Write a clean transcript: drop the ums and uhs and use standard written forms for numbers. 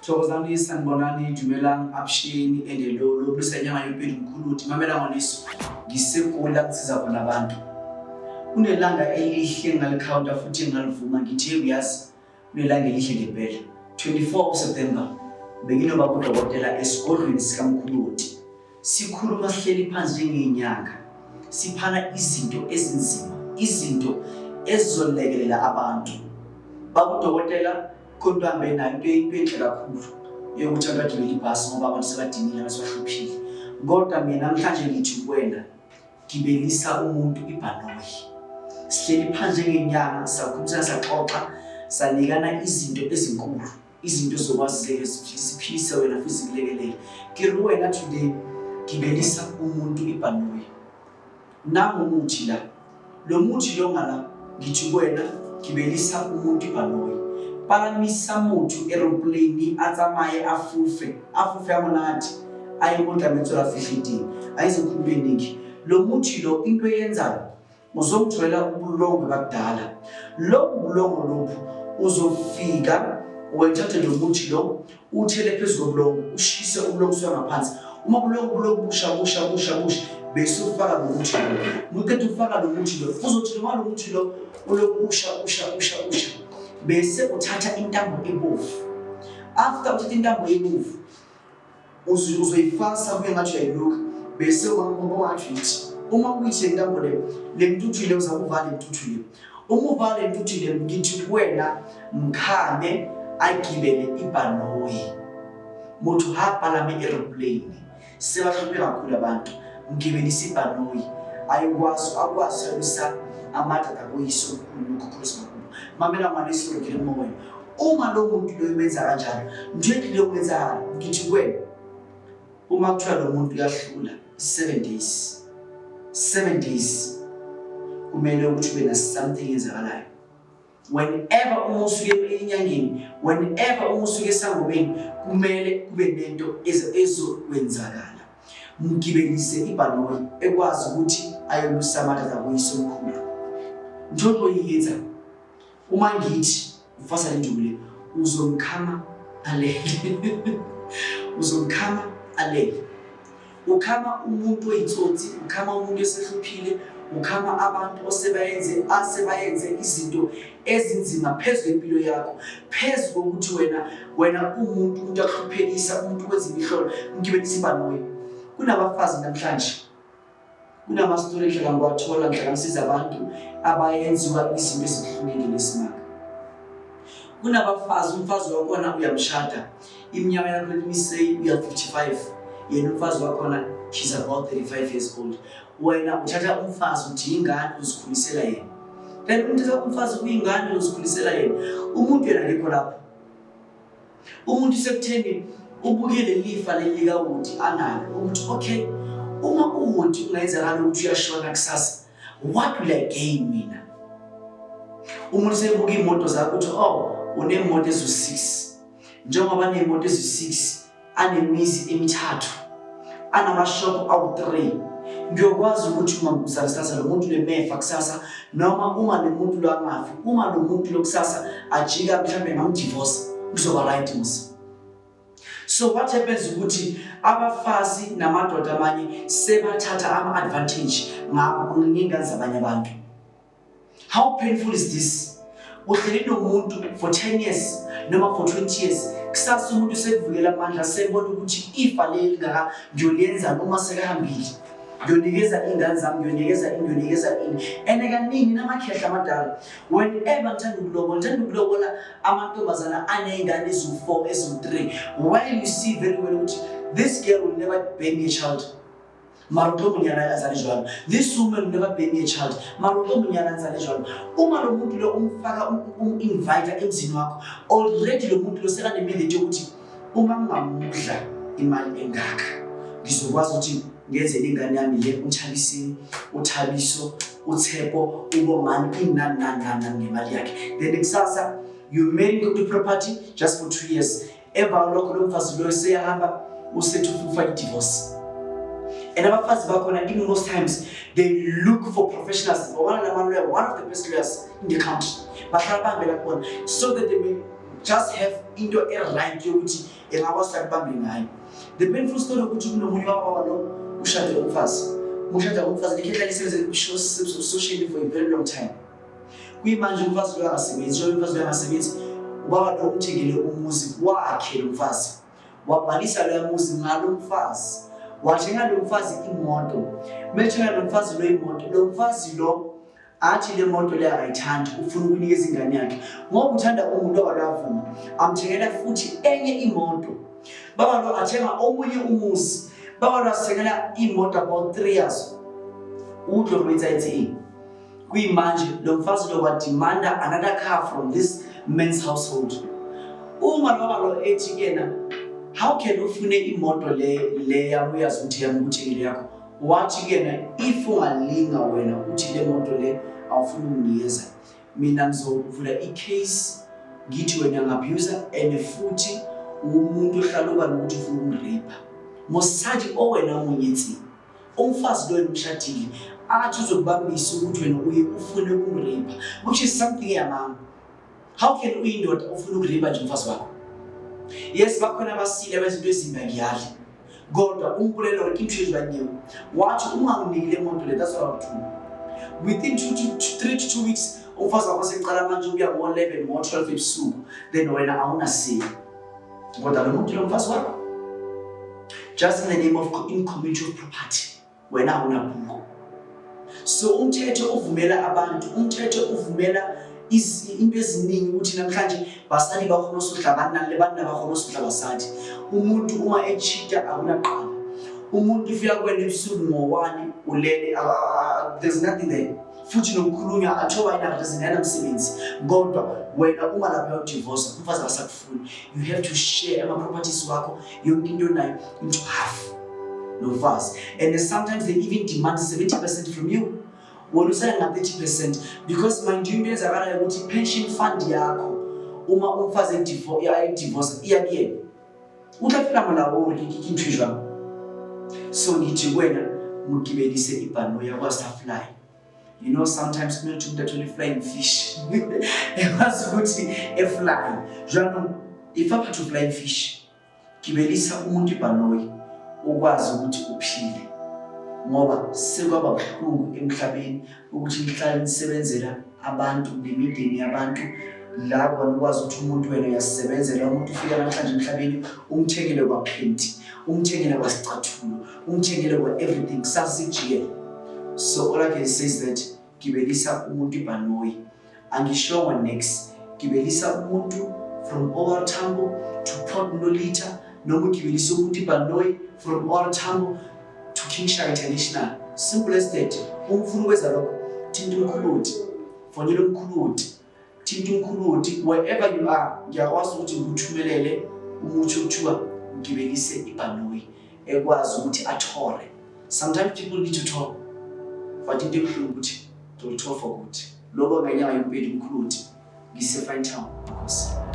Thokozani, sanibonani, dumelang, avuxeni ende lolo bulisanyanga yopedi mkhuluti mamela ngwaneso ngiseGoli la ngisiza khona abantu. Kunelanga elihle engalikhawunta futhi engalivuma ngithi hey uyazi kunelanga elihle ngempela. 24 of September benginobaba udokotela esigodlweni sikamkhuluti. Sikhuluma sihleli phansi njengey'nyanga, siphana izinto ezinzima, izinto ezizolekelela abantu. Baba udokotela khona into ahambe nayo into enhle kakhulu yokuthi abantu bagibele ibhasi ngoba abantu sebadinile abantu sebahluphile. Kodwa mina namhlanje ngithi kuwena gibelisa umuntu ibhanoyi. Sihleli phansi njengenyanga sakhulumisana saxoxa sanikana izinto ezinkulu. Izinto ezokwazeka ziphilise wena futhi zikulekelele. Ke re wena today gibelisa umuntu ibhanoyi. Nangu umuthi la. Lo muthi lo ngala ngithi kuwena gibelisa umuntu ibhanoyi. Palamisa motho aeroplane a tsamaye a fofe, a fofe a monate a ye mo tlametse a fihle teng. A etse khumbe eningi. Lo muthi lo into eyenzayo uzongitholela ubulongwe bakudala. Lobu bulongwe lobu uzofika wethathe lo muthi lo uthele phezu kobulongwe ushise ubulongwe usuya ngaphansi. Uma ubulongwe bulokhu busha busha busha busha bese ufaka lo muthi lo. Muqeda ufaka lo muthi lo uzothi noma lo muthi lo ulokhu usha usha usha usha bese uthatha intambo ebovu. After uthatha intambo ebovu uzoyifasa kuye ngathi uyayiluka bese ungathi uyithi uma uyithi le ntambo le le ntuthu le uzakuvala intuthu le. Uma uvala intuthu le ngithi kuwena mkhame agibele ibhanoyi. Motho ha palame aeroplane sebahluphe kakhulu abantu mgibelisa ibhanoyi ayikwazi akwazi ukusebenzisa amadoda kuyise omkhulu nokhokhozi makhulu. Mamela ngwaneso ngire moya. Uma lo muntu loyo umenza kanjalo nje into yokwenzakala ngithi kuwena uma kuthiwa lo muntu uyahlula 7 days 7 days kumele ukuthi ube na something enzakalayo. Whenever uma usuke enyangeni, whenever uma usuke esangomeni kumele kube nento ezokwenzakala. Mgibelise ibhanoyi ekwazi ukuthi ayolusa amadoda kuyise omkhulu. Njengoba uyenza uma ngithi ufasa le nduku le uzomkhama alele. Uzomkhama alele. Ukhama umuntu oyitsotsi, ukhama umuntu esehluphile, ukhama abantu osebayenze asebayenze izinto ezinzima phezu kwempilo yakho, phezu kokuthi wena wena umuntu umuntu akuhluphekisa, umuntu wenza imihlolo, mgibelisa ibhanoyi. Kunabafazi namhlanje kunamastori engihlala ngiwathola ngihlala ngisiza abantu abayenziwa izinto ezibuhlungu endlini esimanga. Kunabafazi umfazi wakhona uyamshada iminyaka yakho let me say uya 55 yena umfazi wakhona she's about 35 years old. Wena uthatha umfazi uthi ingane uzikhulisela yena. Then uthatha umfazi uyingane uzikhulisela yena. Umuntu yena akekho lapho. Umuntu sekutheni ubukele lifa leli likawoti analo ukuthi okay uma uwoti kungenzakala ukuthi uyashona kusasa what will I gain mina? Umuntu sebuka iy'moto zakho ukuthi oh unemoto eziwu-6 njengoba nemoto eziwu-6 anemizi emithathu anamashop awu-3 ngiyokwazi ukuthi uma kusasa lo muntu lemefa kusasa noma uma lo muntu lo angafi uma lo muntu lo kusasa ajika mhlawumbe ngamdivorce kuzoba right musa. So what happens ukuthi abafazi namadoda amanye sebathatha ama-advantage ngabo ngey'ngane zabanye abantu. How painful is this? Uhleli nomuntu for 10 years noma for 20 years kusasa umuntu sekuvukela amandla sebona ukuthi ifa leli ngaka ngiyoliyenza noma sekahambile ngiyonikeza iy'ngane zami ngiyonikeza ini ngiyonikeza ini and kaningi namakhehla amadala whenever ngithanda ukulobola ngithanda ukulobola amantombazana aney'ngane eziwu-4 eziwu-3 while you see very well ukuthi this girl will never bear me a child mara o tlo mo nyala a tsale jwalo. This woman will never bear me a child mara o tlo mo nyala a tsale jwalo. Uma lo muntu lo umfaka um-invite emzini wakho already lo muntu lo sekanemindeni yokuthi uma ngingamudla imali engaka ngizokwazi ukuthi ngenzele ingane yami le uThabiseni, uThabiso, uTshepo, uBongani ini nani nani nani nani ngemali yakhe. Then kusasa you marry into property just for 2 years. Emva kwalokho lo mfazi loyo seyahamba usethi ufuna ufaka i-divorce. And abafazi bakhona in most times they look for professionals. One of the lawyer, one of the best lawyers in the country. Bahlala bahambela kubona so that they may Just have into e-right yokuthi engakwazi ukuthi akubambe ngayo. The painful story ukuthi kunomunye wababa lo ushade umfazi. Ushada umfazi, likhehla lisebenze socially for a very long time. Kuyimanje umfazi lo angasebenzi, njengoba umfazi lo angasebenzi, ubaba lo umthengele umuzi wakhe lo mfazi. Wabhalisa loya muzi ngalo mfazi. Wathenga lo mfazi imoto. Methenga lo mfazi lo imoto, lo mfazi lo athi le moto le akayithandi, ufuna ukunikeza ingane yakhe. Ngoba uthanda umuntu owalavuma, amthengela futhi enye imoto. Baba lo athenga omunye umuzi. Baba lo asithengela imoto about 3 years. Utlwe go etsa eng? Kuyimanje lo mfazi lo wademanda another car from this man's household. Uma lo baba lo ethi kuyena, how can ufune imoto le yami, uyazi ukuthi yami ukuthengile yakho? Wathi kuyena, if ungalinga wena uthi le moto le awufuni ukunginikeza mina, ngizovula i-case ngithi wena ngi-abuse and futhi umuntu ohlala uba nokuthi ufuna ukungi-rape. Mosadi owena monyetseng, umfazi lo wena umshadile, athi uzokubambisa ukuthi wena uye ufune ukum-rape, which is something yamanga. How can uyindoda ufuna uku-rape nje umfazi wakho? Yes, bakhona abasile abenza into ezimbi, angiyali, kodwa umpulelo ke ntho e jwang eo? Wathi unganginiki le moto le, that's what I'll do. Within 2 to 3 to 2 weeks umfazi wakho seqala manje ukuya ngo-11, ngo-12 ebusuku, then wena awunasiko, kodwa lo muntu lo mfazi wakho, just in the name of in community of property, wena awunabhuku. So umthetho uvumela abantu, umthetho uvumela into eziningi ukuthi namhlanje basadi ba kgona ho sotla banna le banna ba kgona ho sotla basadi. Umuntu uma echita akunaqala, umuntu ufika kuwena ebusuku ngo-1 ulele, there's nothing there, futhi nokukhulunywa athoba ayina-reason, ayinamsebenzi. Kodwa wena uma lapha udivorce, umfazi akasakufuni, you have to share ama-properties wakho, yonke into nayo into half nomfazi. And sometimes they even demand 70% from you, wena usala nga-30%, because mind you, into eyenzakalayo ukuthi i-pension fund yakho uma umfazi edivorce iya kuyena. O tla fela molao o re ke ntho e jwang? So ngithi kuwena, mugibelise ibhanoyi yakwa-Safly. You know, sometimes kumele ukuthi umuntu athole i-flying fish ekwazi ukuthi e-fly. Jwanong ifa phatho flying fish, gibelisa umuntu ibhanoyi ukwazi ukuthi uphile, ngoba sekwaba buhlungu emhlabeni ukuthi nihlale nisebenzela abantu nemindeni yabantu la kona ukwazi ukuthi umuntu wena uyasebenzela. Umuntu ufika namhlanje emhlabeni, umthengele kwaphenti, umthengele kwasicathulo, umthengele kwa-everything, kusasa sikujikele. So all I can say is that gibelisa umuntu ibhanoyi, angishongo next, gibelisa umuntu from OR Tambo to Port Nolita, noma ugibelisa umuntu ibhanoyi from OR Tambo to King Shaka International, simple as that. Uma ufuna ukwenza lokho, thinta umkhuludi, fonela umkhuludi, thinta umkhuludi wherever you are. Ngiyakwazi ukuthi ngikuthumelele umuthi okuthiwa ugibelise ibhanoyi ekwazi ukuthi athore. Sometimes people need to talk, but into ebuhlungu ukuthi they'll talk for good. Lobo ngenyanga yompeli, umkhuludi, ngise-Fine Town, Nkosi.